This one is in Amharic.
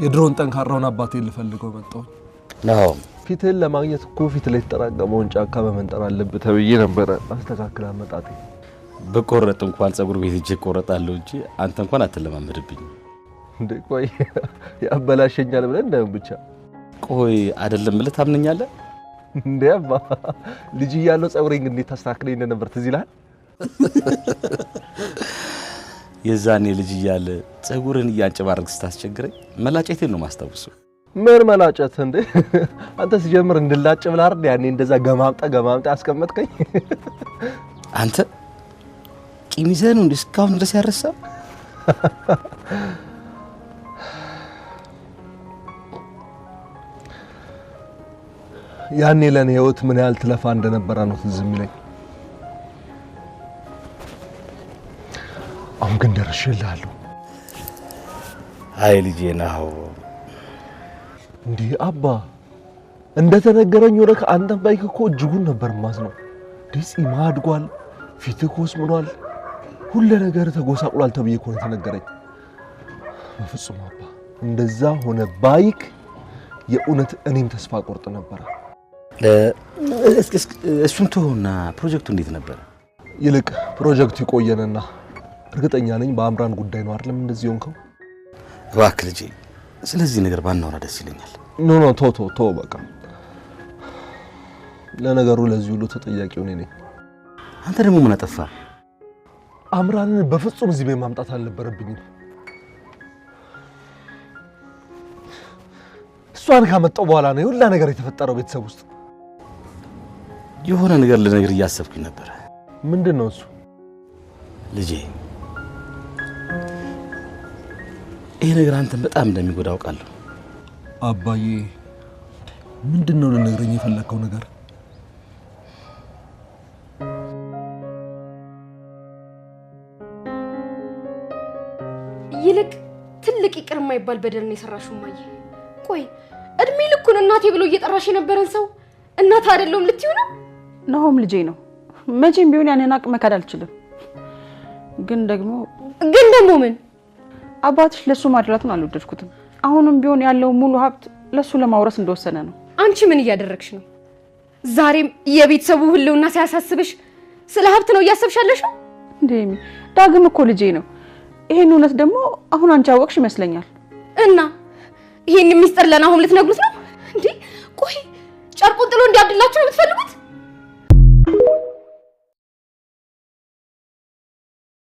የድሮን ጠንካራውን አባቴን ልፈልገው መጣሁ። ናሆም ፊትህን ለማግኘት እኮ ፊት ላይ የተጠራቀመውን ጫካ በመንጠር አለብህ ተብዬ ነበረ። አስተካክል አመጣጤ። ብቆረጥ እንኳን ፀጉር ቤት ሄጄ እቆረጣለሁ እንጂ አንተ እንኳን አትለማመድብኝም። እንዴ ቆይ ያበላሸኛል ብለህ እንዳይሆን ብቻ። ቆይ አይደለም ብለህ ታምነኛለህ? እንዴ አባ ልጅ እያለሁ ፀጉሬን ግን እንዴት ታስተካክለኝ እንደነበር ትዝ ይልሃል? የዛኔ ልጅ እያለ ፀጉርን እያንጨባረቅ ስታስቸግረኝ መላጨቴን ነው ማስታውሰው። ምን መላጨት እንዴ? አንተ ሲጀምር እንድላጭ ብለህ አይደል ያኔ እንደዛ ገማምጣ ገማምጣ ያስቀመጥከኝ? አንተ ቂም ይዘህ ነው እንዴ እስካሁን ድረስ ያረሳው? ያኔ ለኔ ህይወት ምን ያህል ትለፋ እንደነበረ ነው ትዝ የሚለኝ። አሁን ግን ደርሼልሃለሁ። አይ ልጄ ናሆም። እንዴ አባ እንደተነገረኝ ወደ አንተም ባይክ እኮ እጅጉን ነበር ማዝነው። እንዴ ጺምህ አድጓል፣ ፊትህ ኮስምኗል፣ ሁለ ነገር ተጎሳቁሏል ተብዬ እኮ ነው የተነገረኝ። በፍጹም አባ እንደዛ ሆነ ባይክ የእውነት እኔም ተስፋ ቆርጥ ነበረ። እሱን ተውና ፕሮጀክቱ እንዴት ነበር? ይልቅ ፕሮጀክቱ ይቆየንና እርግጠኛ ነኝ በአምራን ጉዳይ ነው አይደለም እንደዚህ ሆንከው? እባክህ ልጄ ስለዚህ ነገር ባናወራ ደስ ይለኛል። No no ተው ተው ተው በቃ። ለነገሩ ለዚህ ሁሉ ተጠያቂው እኔ ነኝ። አንተ ደግሞ ምን አጠፋ? አምራንን በፍጹም እዚህ ቤት ማምጣት አልነበረብኝም። እሷን ካመጣው በኋላ ነው የሁላ ነገር የተፈጠረው ቤተሰብ ውስጥ። የሆነ ነገር ልነግርህ እያሰብኩኝ ነበር። ምንድን ነው እሱ? ልጄ ይሄ ነገር አንተን በጣም እንደሚጎዳ አውቃለሁ። አባዬ ምንድን ነው ልነግረኝ የፈለከው ነገር? ይልቅ ትልቅ ይቅር የማይባል በደል ነው የሰራሽው እማዬ። ቆይ እድሜ ልኩን እናቴ ብሎ እየጠራሽ የነበረን ሰው እናት አይደለሁም ልትይው ነው? ናሆም ልጄ ነው። መቼም ቢሆን ያንን አቅ መካድ አልችልም። ግን ደግሞ ምን አባትሽ ለሱ ማድላቱን አልወደድኩትም። አሁንም ቢሆን ያለው ሙሉ ሀብት ለሱ ለማውረስ እንደወሰነ ነው። አንቺ ምን እያደረግሽ ነው? ዛሬም የቤተሰቡ ህልውና ሲያሳስብሽ ስለ ሀብት ነው እያሰብሽ ያለሽው? እንዴ ዳግም እኮ ልጄ ነው። ይሄን እውነት ደግሞ አሁን አንቺ አወቅሽ ይመስለኛል። እና ይሄን ሚስጥር ለናሆም ልትነግሩት ነው እንዴ? ቆይ ጨርቁን ጥሎ እንዲያብድላችሁ ነው የምትፈልጉት?